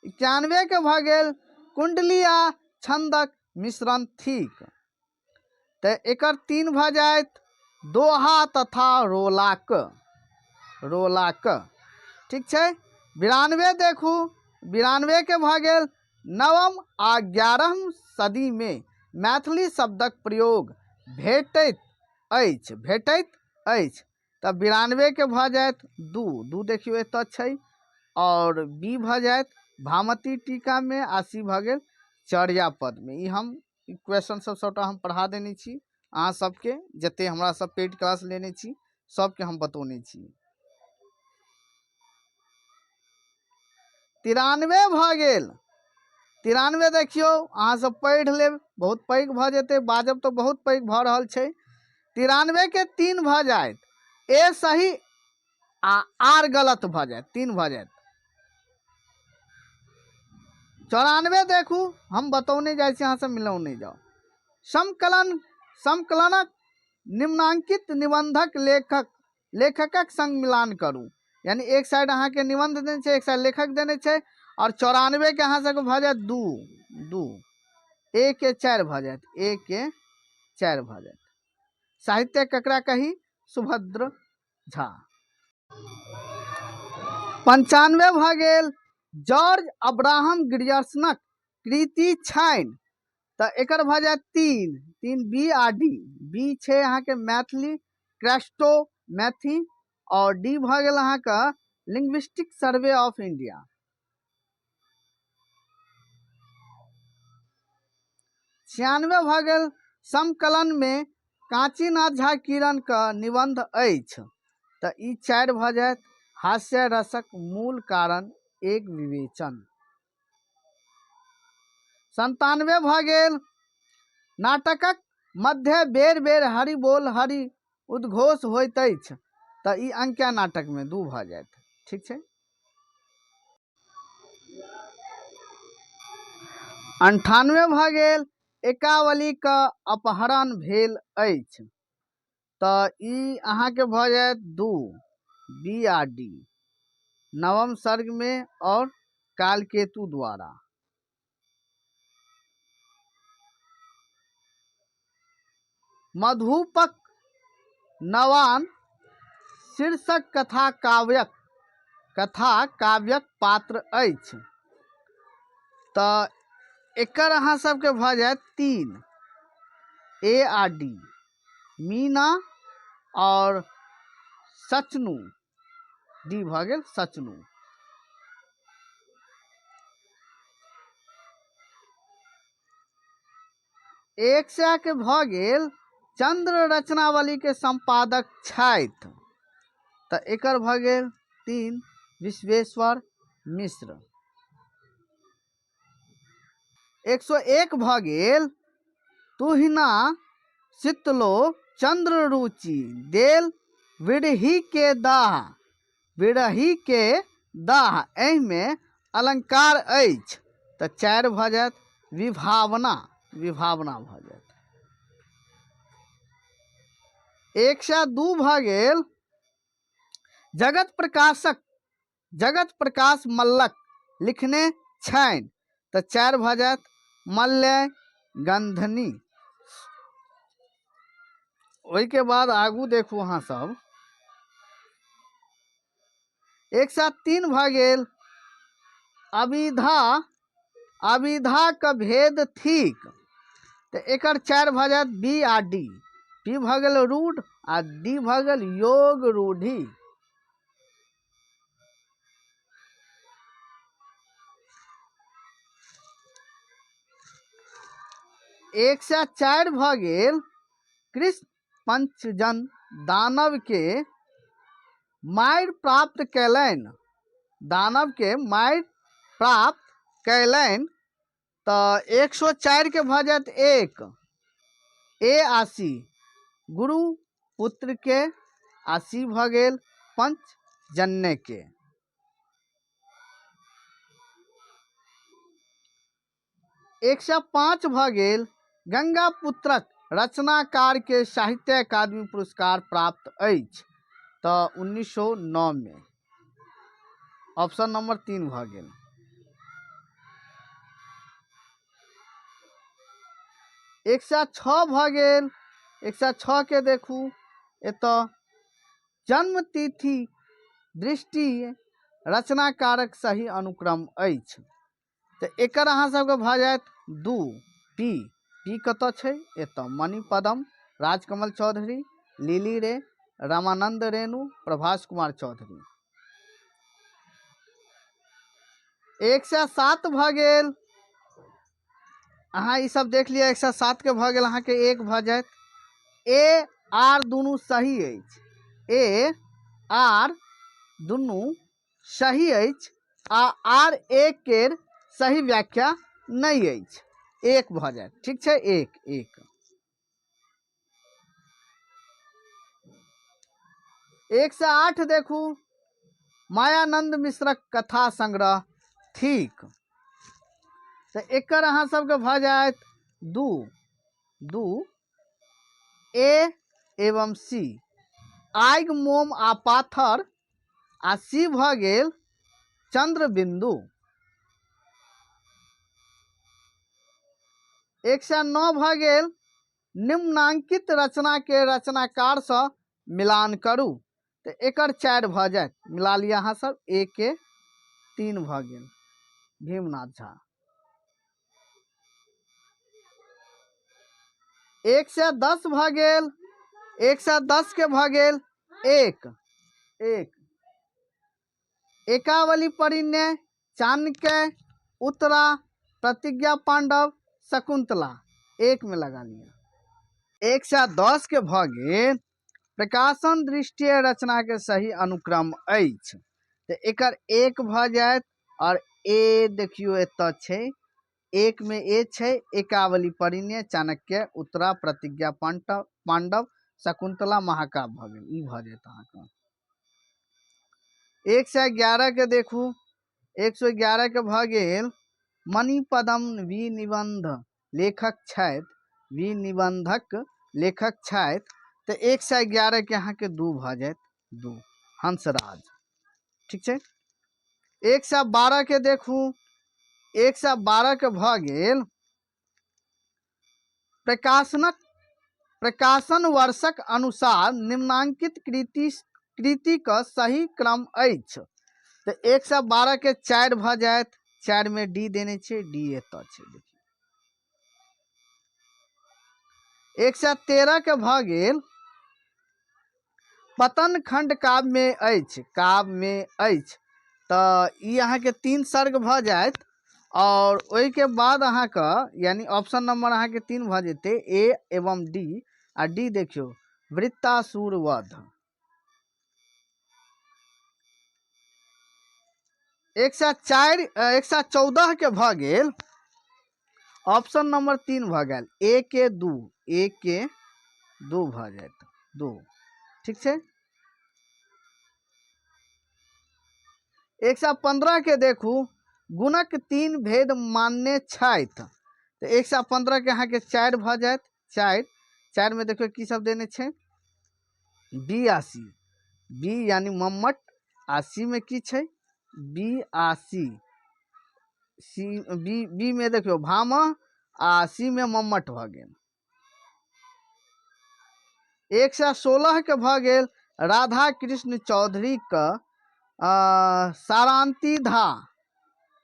91 के भऽ गेल कुंडली आ छंदक मिश्रण थिक, तऽ एकर 3 भऽ जायत दोहा तथा रोलाक, रोलाक। ठीक छै। 92 देखू, 92 के भऽ गेल नवम आ 11म सदीमे मैथिली शब्दक प्रयोग भेटैत अछि, भेटैत अछि। तऽ 92 के भऽ जायत 2, 2 देखियौ एतऽ छै, आओर बी भऽ जायत भामती टीकामे, आ सी भऽ गेल चर्यापदमे। ई हम क्वेश्चन सब सबटा हम पढ़ा देने छी अहाँ सबके, जते हमरा सब पेड क्लास लेने छी सबके हम बतौने छी। 93 भऽ गेल, 93 देखियौ अहाँ सब पढ़ि लेब, बहुत पैघ भऽ जेतै, बाजब तऽ बहुत पैघ भऽ रहल छै। 93 के 3 भऽ जायत, ए सही आ आर गलत भऽ जायत, 3 भऽ जायत। 94 देखू, हम बतौने जाइ छी, अहाँ सब मिलौने जाउ। समकलनक निम्नांकित निबंधक लेखकक संग मिलान करू, यानी एक साइड अहाँके निबंध देने छै, एक साइड लेखक देने छै, और 94 के अहाँ सबके भऽ जायत 2, 2, ए के 4 भऽ जायत, ए के 4 भऽ जायत। साहित्य ककरा कही? सुभद्र झा। 95 भऽ गेल, जॉर्ज अब्राहम ग्रियर्सनक कृति छनि, तऽ एकर भऽ जायत 3, 3 बी आ डी। बी छै अहाँके मैथिली क्रेस्टोमैथी, और डी भऽ गेल अहाँके लिंग्विस्टिक सर्वे ऑफ इंडिया। 96 भऽ गेल, समकलन में कांचीनाथ झा किरण के निबंध अछि, तऽ ई 4 भऽ जायत, हास्य रसक मूल कारण एक विवेचन। 97 भऽ गेल, नाटकक मध्य बेर बेर हरि बोल हरि उद्घोष होइत अछि, तऽ ई अंकिया नाटक में 2 भऽ जायत, ठीक छै। 98 भऽ गेल, एकावली के अपहरण भेल अछि, तऽ ई अहाँके भऽ जायत 2, बी आ डी, नवम सर्ग में और कालकेतु द्वारा। मधुपक नवान शीर्षक कथा काव्यक पात्र अछि, तऽ एकर अहाँ सबके भऽ जायत 3, ए आ डी, मीना और सचनू, डी भऽ गेल सचनू। एक सए के भऽ गेल, चंद्र रचनावली के संपादक छथि, तऽ एकर भऽ गेल 3, विश्वेश्वर मिश्र। 101 भऽ गेल, तुहिना शीतलो चंद्र रुचि देल विरही के दाह, विरही के दाह, एहिमे अलंकार अछि, तऽ 4 भऽ जायत, विभावना, विभावना भऽ जायत। 102 भऽ गेल, जगत प्रकाश मल्लक लिखने छनि, तऽ 4 भऽ जायत, मल्लय गंधनी। ओहिके बाद आगू देखू अहाँ सब, 103 भऽ गेल, अभिधा के भेद थिक, तऽ एकर 4 भऽ जायत, बी आ डी, बी भऽ गेल रूढ़ आ डी भऽ गेल योग रूढ़ी। 104 भऽ गेल, कृष्ण पंचजन दानव के मारि प्राप्त कयलनि, दानव के मारि प्राप्त कयलनि, तऽ 104 के भऽ जायत 1, ए आ सी, गुरु पुत्र के, आ सी भऽ गेल पंचजन्य के। 105 भऽ गेल, गंगा पुत्रक रचनाकार के साहित्य अकादमी पुरस्कार प्राप्त अछि, तऽ 1909 में, ऑप्शन नंबर 3 भऽ गेल। 106 भऽ गेल, 106 के देखू एतऽ जन्मतिथि दृष्टि रचनाकारक सही अनुक्रम अछि। तऽ एकर अहाँ सबके भऽ जायत 2 पी। पी कतऽ छै? एतऽ। मणिपदम, राजकमल चौधरी, लिली रे, रामानंद रेणु, प्रभास कुमार चौधरी। 107 भऽ गेल। अहाँ ई सब देख लिअ, 107 के भऽ गेल अहाँके 1 भऽ जायत। ए आर दुनू सही अछि, ए आर दुनू सही अछि आ आर ए केर सही व्याख्या नहि अछि, 1 भऽ जायत। ठीक छै, 1 1। 108 देखू, मायानंद मिश्रक कथा संग्रह थिक। तऽ एकर अहाँ सबके भऽ जायत 2 2 ए एवं सी, आगि मोम आ पाथर, आ सी भऽ गेल चंद्रबिंदु। 109 भऽ गेल निम्नांकित रचना के रचनाकार सँ मिलान करू। तऽ एकर 4 भऽ जायत, मिला लिअ अहाँ सब, ए के 3 भऽ गेल भीमनाथ झा। 110 भऽ गेल, 110 के भऽ गेल 1 1। एकावली परिणय, चाणक्य, उत्तरा, प्रतिज्ञा पांडव, शकुंतला, 1 में लगा लिया। 110 के भऽ गेल प्रकाशन दृष्टिये रचना के सही अनुक्रम अछि। तऽ एकर 1 भऽ जायत और ए देखियौ एतऽ छै, 1 में ए छै एकावली परिणय, चाणक्य, उत्तरा, प्रतिज्ञा पांडव, शकुंतला, महाकाव्य भऽ गेल, ई भऽ जायत अहाँके। 111 के देखू, 111 के भऽ गेल मणिपदम विनिबंध लेखक छथि, विनिबंधक लेखक छथि। तऽ 111 के अहाँके 2 भऽ जायत, 2 हंसराज। ठीक छै, 112 के देखू, 112 के भऽ गेल प्रकाशन वर्षक अनुसार निम्नांकित कृति के सही क्रम अछि। तऽ 112 के 4 भऽ जायत, 4 में डी देने छै, डी एतऽ छै। देखियौ 113 के भऽ गेल पतन खंड काव्य में अछि, काव्य में अछि। तऽ ई अहाँके 3 सर्ग भऽ जायत और ओहिके बाद अहाँके यानी ऑप्शन नंबर अहाँके 3 भऽ जेतै, ए एवं डी। आ डी देखियौ वृत्तासुर वध। 104, 114 के भऽ गेल ऑप्शन नंबर 3 भऽ गेल, ए के 2, ए के 2 भऽ जायत, 2। ठीक छै, 115 के देखू गुणक 3 भेद मानने छथि। तऽ 115 के अहाँके 4 भऽ जायत, 4, 4 में देखियौ की सब देने छै, बी आ सी, बी यानी मम्मट आ सी में की छै, बी आ सी, सी बी, बी में देखियौ भामह आ सी में मम्मट भऽ गेल। 116 के भऽ गेल राधा कृष्ण चौधरी के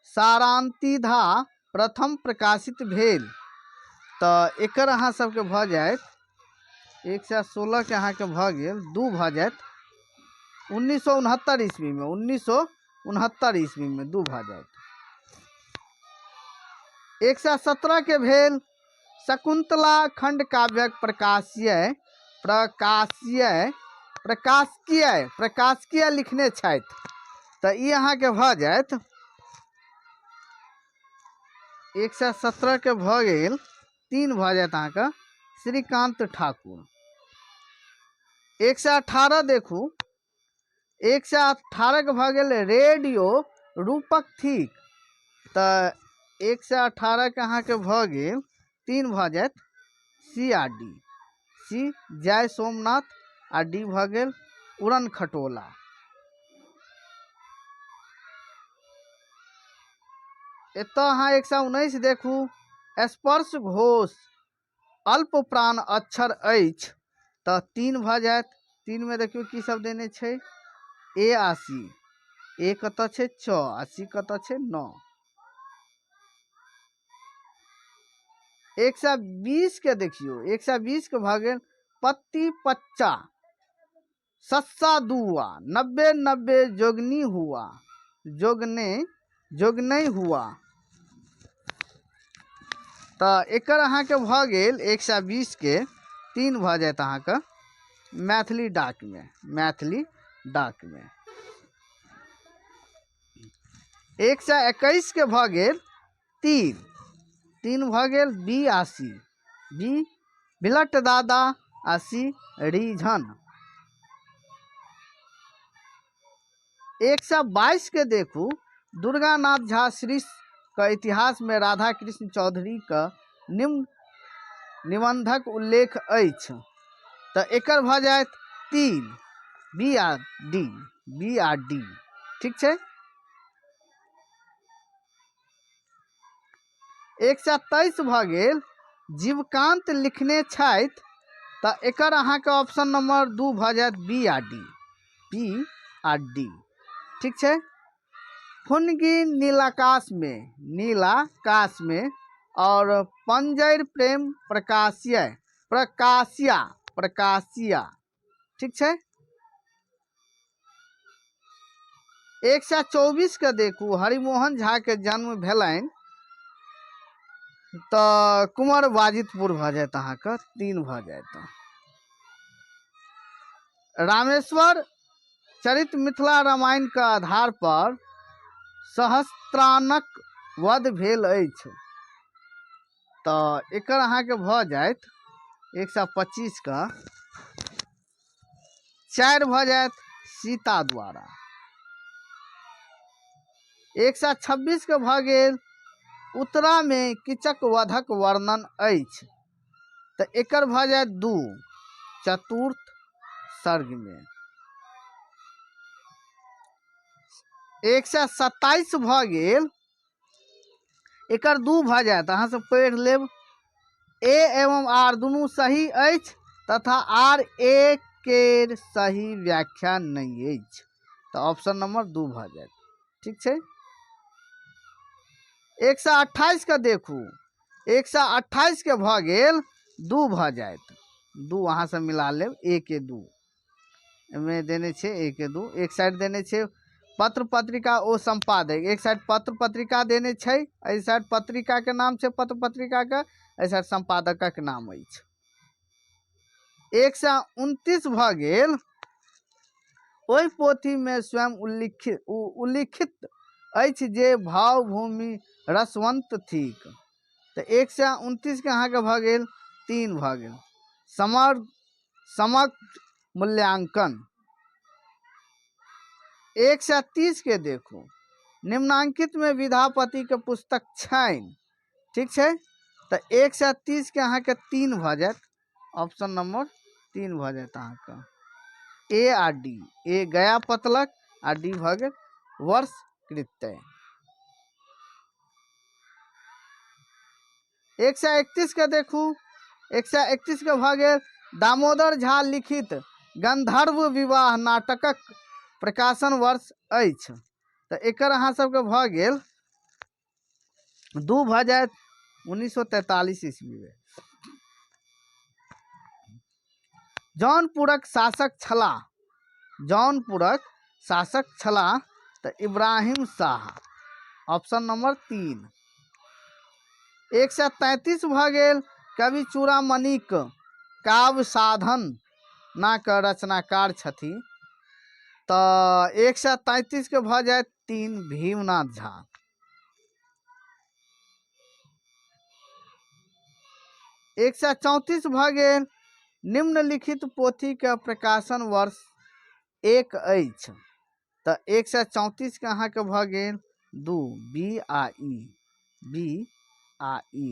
सारांतिधा प्रथम प्रकाशित भेल। तऽ एकर अहाँ सबके भऽ जायत 116 के अहाँके भऽ गेल 2 भऽ जायत 1969 ईस्वी में, 1969 ईस्वी में 2 भऽ जायत। 117 के भेल शकुंतला खंड काव्यक प्रकाशकीय लिखने छथि। तऽ ई अहाँके भऽ जायत 117 के भऽ गेल 3 भऽ जायत अहाँके श्रीकांत ठाकुर। 118 देखू, 118 के भऽ गेल रेडियो रूपक थिक। तऽ 118 के अहाँके भऽ गेल 3 भऽ जायत सी आ डी, सी जय सोमनाथ आ डी भऽ गेल उड़न खटोला। एतऽ अहाँ 119 देखू, स्पर्श घोष अल्प प्राण अक्षर अछि। तऽ 3 भऽ जायत, 3 में देखियौ की सब देने छै, ए आ सी, ए कतऽ छै च आ सी कतऽ छै 9। 120 के देखियौ, 120 के भऽ गेल पत्ती पच्चा सस्सा दुआ 90 90 जोगनी हुआ जोगने जोगनै हुआ। तऽ एकर अहाँके भऽ गेल 120 के 3 भऽ जायत अहाँके मैथिली डाकमे, मैथिली डाकमे। 121 के भऽ गेल 3, 3 भऽ गेल बी आ सी, बी बिलट दादा आ सी रीझन। 122 के देखू, दुर्गानाथ झा श्रीश के इतिहास में राधा कृष्ण चौधरी के निम्न निबंधक उल्लेख अछि। तऽ एकर भऽ जायत 3, बी आ डी, बी आ डी। ठीक छै। 123 भऽ गेल जीवकांत लिखने छथि, तऽ एकर अहाँके ऑप्शन नंबर 2 भऽ जायत बी आ डी, बी आ डी। ठीक छै। फुनगी नीलाकाश में, नीलाकाश में और पंजर प्रेम प्रकाशिया, प्रकाशिया, प्रकाशिया। ठीक छै। 124 के देखू, हरिमोहन झा के जन्म भेलनि तऽ कुंवर बाजितपुर भऽ जायत अहाँके, 3 भऽ जायत। रामेश्वर चरित मिथिला रामायण के आधार पर सहस्त्रानक वध भेल अछि, तऽ एकर अहाँके भऽ जायत 125 के 4 भऽ जायत सीता द्वारा। 126 के भऽ गेल उत्तरामे कीचक वधक वर्णन अछि, तऽ एकर भऽ जायत 2 चतुर्थ सर्गमे। 127 भऽ गेल एकर 2 भऽ जायत, अहाँ सब पढ़ि लेब। ए एवं आर दुनू सही अछि तथा आर ए केर सही व्याख्या नहि अछि, तऽ ऑप्शन नंबर 2 भऽ जायत। ठीक छै। 128 के देखू, 128 के भऽ गेल 2 भऽ जायत, 2 अहाँ सब मिला लेब, ए के 2 एहिमे देने छै, ए के 2 एक साइड देने छै पत्र पत्रिका ओ संपादक, एक साइड पत्र पत्रिका देने छै, एहि साइड पत्रिका के नाम छै पत्र पत्रिका के, एहि साइड संपादकक नाम अछि। 129 भऽ गेल ओहि पोथीमे स्वयं उल्लिखित अछि जे भावभूमि रसवंत थिक, तऽ 129 के अहाँके भऽ गेल 3 भऽ गेल समग्र मूल्यांकन। 130 के देखू, निम्नांकित में विद्यापति के पुस्तक छनि। ठीक छै। तऽ 130 के अहाँके 3 भऽ जायत, ऑप्शन नंबर 3 भऽ जायत अहाँके, ए आ डी, ए गया पतलक आ डी भऽ गेल वर्ष कृत्य। 131 के देखू, 131 के भऽ गेल दामोदर झा लिखित गंधर्व विवाह नाटकक प्रकाशन वर्ष अछि, तऽ एकर अहाँ सबके भऽ गेल 2 भऽ जायत 1943 ईस्वी में। जौनपुरक शासक छलाह, जौनपुरक शासक छलाह तऽ इब्राहिम शाह, ऑप्शन नंबर 3। 133 भऽ गेल कवि चूड़ामणिक काव्य साधन नाक रचनाकार छथि, तऽ 133 के भऽ जायत 3 भीमनाथ झा। 134 भऽ गेल निम्नलिखित पोथीके प्रकाशन वर्ष 1 अछि, तऽ 134 के अहाँके भऽ गेल 2, बी आ ई, बी आ ई।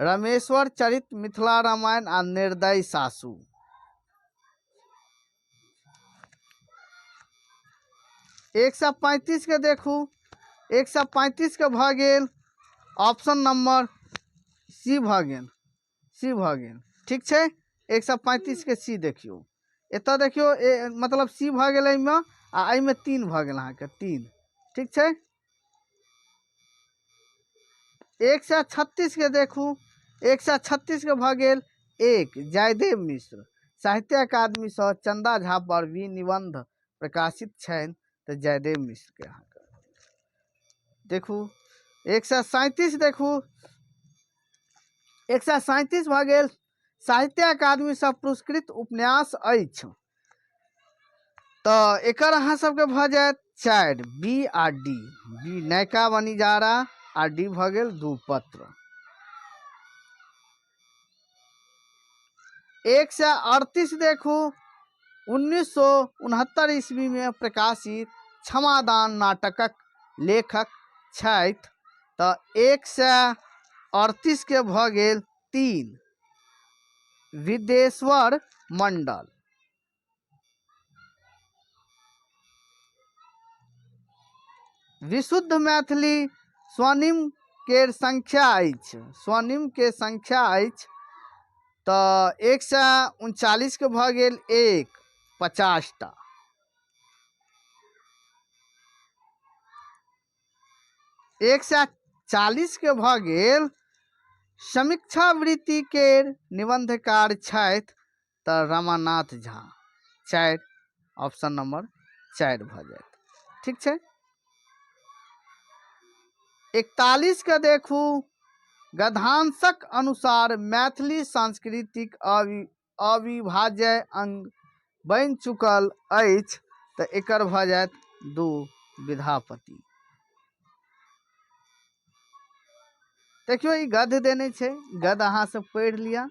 रमेश्वर चरित, मिथिला रामायण आ निर्दय सासु। 135 के देखू, 135 के भऽ गेल ऑप्शन नंबर सी भऽ गेल, सी भऽ गेल। ठीक छै। 135 के सी देखियौ, एतऽ देखियौ, ए, मतलब सी भऽ गेल एहिमे आ एहिमे 3 भऽ गेल अहाँके 3। ठीक छै, 136 के देखू, 136 के भऽ गेल 1 जयदेव मिश्र। साहित्य अकादमीसँ चंदा झा पर भी निबंध प्रकाशित छनि, तऽ जयदेव मिश्र के अहाँके देखू। 137 देखू, 137 भऽ गेल साहित्य अकादमीसँ पुरस्कृत उपन्यास अछि, तऽ एकर अहाँ सबके भऽ जायत 4, बी आ डी। बी नयका बनिजारा आ डी भऽ गेल 2 पत्र। 138 देखू, 1969 ईस्वी में प्रकाशित क्षमादान नाटकक लेखक छथि, तऽ 138 के भऽ गेल 3 विदेश्वर मंडल। विशुद्ध मैथिली स्वनिम केर संख्या अछि, स्वनिम के संख्या अछि, तऽ 139 के भऽ गेल 1, 50टा। 140 के भऽ गेल समीक्षावृत्ति केर निबंधकार छथि, तऽ रमानाथ झा, 4, ऑप्शन नंबर 4 भऽ जायत। ठीक छै, 41 के देखू, गद्यांशक अनुसार मैथिली सांस्कृतिक अविभाज्य अंग बनि चुकल अछि, तऽ एकर भऽ जायत 2 विद्यापति। देखियौ ई गद्य देने छै, गद्य अहाँ सब पढ़ि लिअ,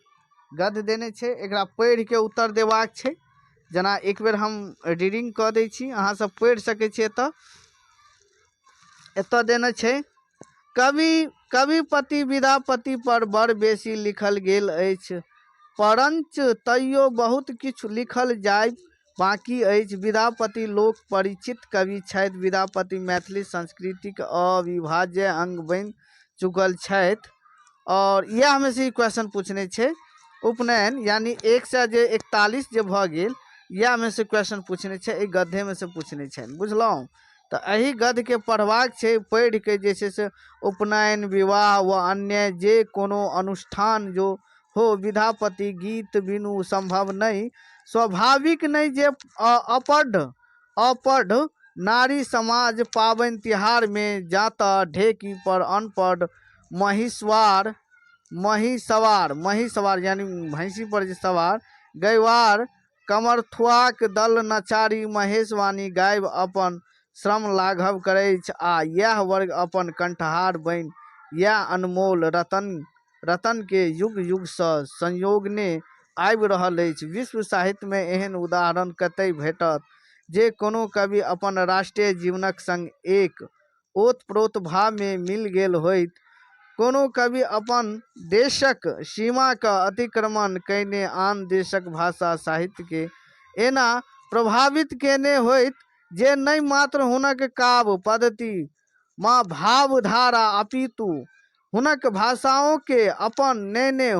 गद्य देने छै, एकरा पढ़िके उत्तर देबाक छै। जेना एक बेर हम रीडिंग कऽ दै छी, अहाँ सब पढ़ि सकै छी। एतऽ देने छै कविपति विद्यापति पर बड़ बेसी लिखल गेल अछि, परञ्च तैयो बहुत किछु लिखल जाय बाँकी अछि। विद्यापति लोक परिचित कवि छथि। विद्यापति मैथिली संस्कृतिक अविभाज्य अंग बनि चुकल छथि। और इएह में से ई क्वेश्चन पूछने छै, उपनयन यानी एक सए जे 41 जे भऽ गेल, इएह में से क्वेश्चन पूछने छै, एहि गद्य में से पूछने छनि, बुझलहुँ? तऽ एहि गद्यके पढ़बाक छै, पढ़िके जे छै से उपनयन, विवाह व अन्य जे कोनो अनुष्ठान जो हो, विद्यापति गीत बिनु संभव नहि। स्वाभाविक नहि जे अपढ़ नारी समाज पाबनि तिहार में जाता ढेकी पर अनपढ़ महिसवार यानी भैंसी पर जे सवार गैवार कमरथुआक दल नचारी महेशवाणी गायब अपन श्रम लाघव करैछ आ यैह वर्ग अपन कंठहार बनि यैह अनमोल रतन के युग युग सँ संयोगने आबि रहल अछि। विश्व साहित्य मे एहन उदाहरण कतय भेटत जे कोनो कवि अपन राष्ट्रीय जीवनक संग एक ओतप्रोत भाव मे मिल गेल होइत, कोनो कवि अपन देशक सीमाक अतिक्रमण कयने आन देशक भाषा साहित्य के एना प्रभावित केने होइत जे नहि मात्र हुनक काव्य पद्धति मा भावधारा अपितु हुनक भाषाओं के अपन नेने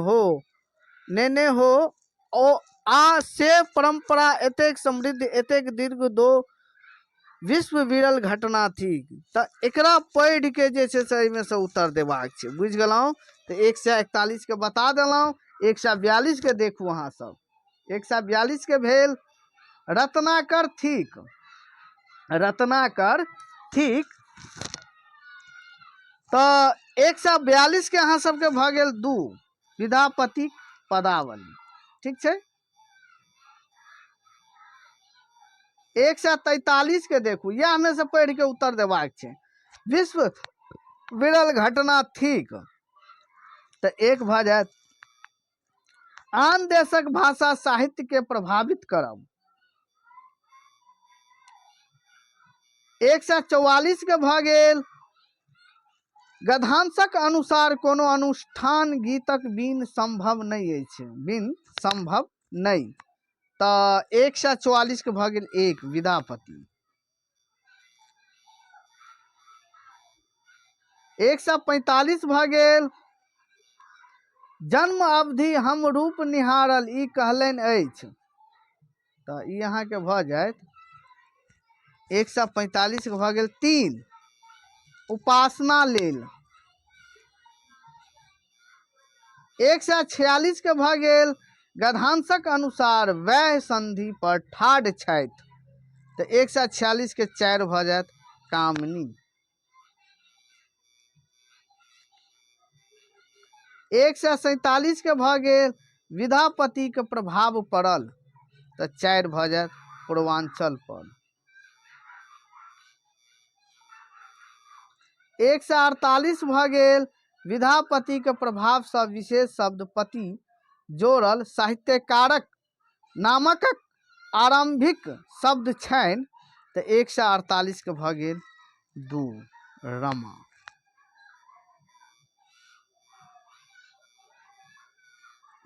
हो ओ आ से परंपरा एतेक समृद्ध एतेक दीर्घ दो विश्व विरल घटना थीक। तऽ एकरा पढ़ि के जे छै से एहिमे से उत्तर देबाक छै, बुझि गेलहुँ? तऽ 141 के बता देलहुँ। 142 के देखू अहाँ सब, 142 के भेल रत्नाकर थीक, रत्नाकर थीक। तऽ 142 के अहाँ सबके भऽ गेल 2 विद्यापति पदावली। ठीक छै, 143 के देखू, यह में से पढ़ के उत्तर देबाक छै। विश्व विरल घटना थीक, तऽ 1 भऽ जायत आन देशक भाषा साहित्य के प्रभावित करब। 144 के भऽ गेल गद्यांशक अनुसार कोनो अनुष्ठान गीतक बिन संभव नहि अछि, बिन संभव नहि। तऽ 144 के भऽ गेल 1 विद्यापति। 145 भऽ गेल जन्म अवधि हम रूप निहारल ई कहलनि अछि, तऽ ई अहाँके भऽ जायत 145 के भऽ गेल 3, उपासना लेल। 146 के भऽ गेल गद्यांशक अनुसार वैह संधि पर ठाढ़ छथि, तऽ 146 के 4 भऽ जायत कामिनी। 147 के भऽ गेल विद्यापति के प्रभाव पड़ल, तऽ 4 भऽ जायत पूर्वांचल पर। 148 भऽ गेल विद्यापति के प्रभावसँ विशेष शब्द पति जोड़ल साहित्यकारक नामक आरम्भिक शब्द छनि, तऽ 148 के भऽ गेल 2, रमा।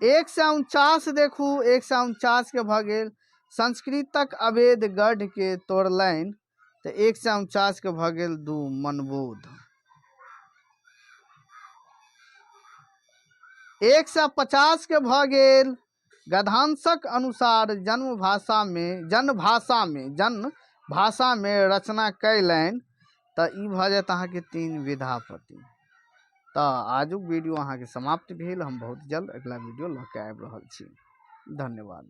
149 देखू, 149 के भऽ गेल संस्कृतक अवैध गढ़ के तोड़लनि, तऽ 149 के भऽ गेल 2, मनबोध। 150 के भऽ गेल गद्यांशक अनुसार जन्म भाषामे रचना कयलनि, तऽ ई भऽ जायत अहाँके 3, विद्यापति। तऽ आजुक वीडियो अहाँके समाप्त भेल। हम बहुत जल्द अगिला वीडियो लऽ के आबि रहल छी। धन्यवाद।